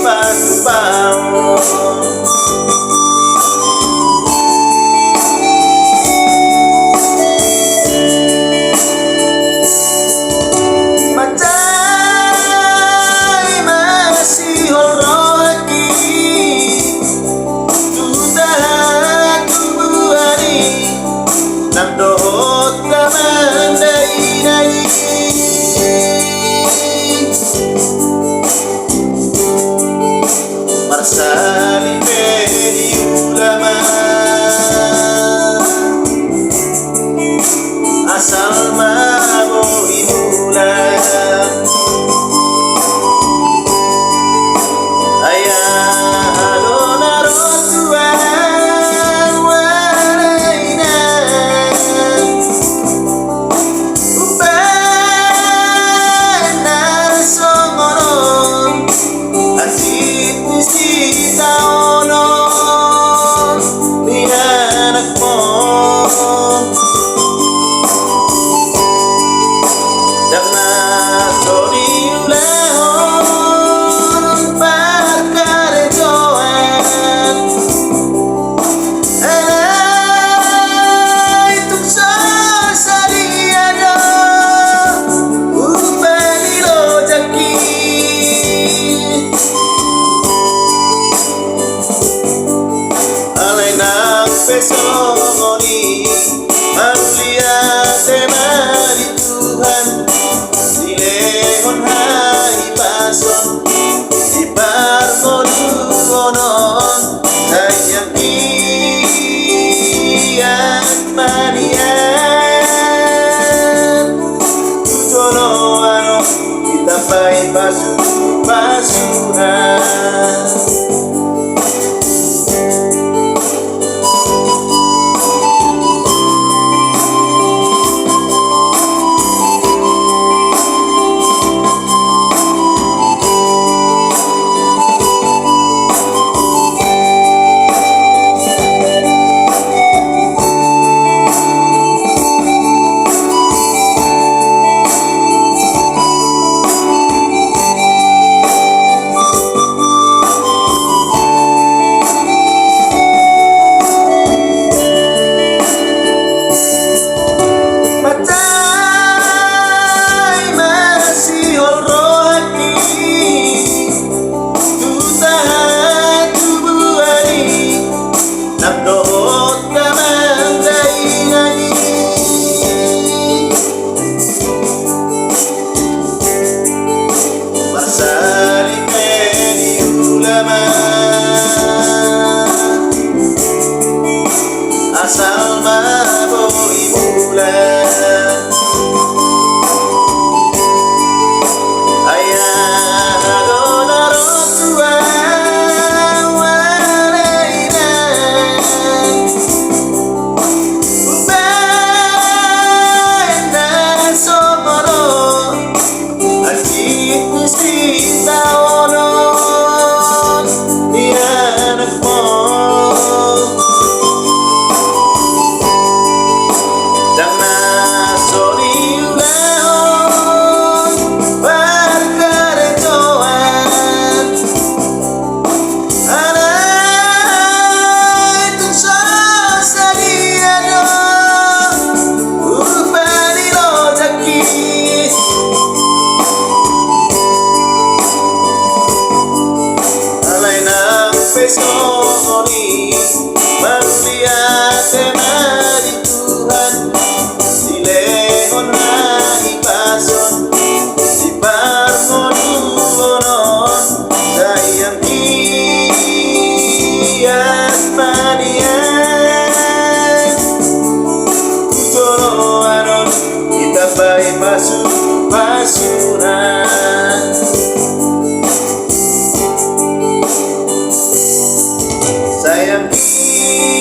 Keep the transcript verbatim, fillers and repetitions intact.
Patupaon. Mansai masihol rohangki tu tahan tubuan i, nang dohot na mandainang i. Marsali pe diula ma, asal ma boi mulak. Ai aha do na ro tu ahu, ale inang? Umbahen na songon on hansit ni sitaonon ni anakmon. Ndang na so diulahon parkarejoan. Alai tung so sadia do umbahen i lojangki. Alai nang pe songon i, mauliate ma di Tuhan, dilehon hahipason di parngoluon on, sai anggiat ma nian tu joloan on ditambai pasupasuna. Mansai masihol rohangki tu tahan tubuan i, nang dohot na mandainang i. Marsali pe diula ma, asal ma boi mulak. Ai aha do na ro tu ahu, ale inang? Umbahen na songon on hansit ni sitaonon ni anakmon. Ndang na so diulahon parkarejoan. Alai tung so sadia do umbahen i lojangki. Alai nang pe songon i, mauliate ma di Tuhan, dilehon hahipason di parngoluon on, sai anggiat ma nian tu joloan on ditambai pasupasuna. Sai anggiat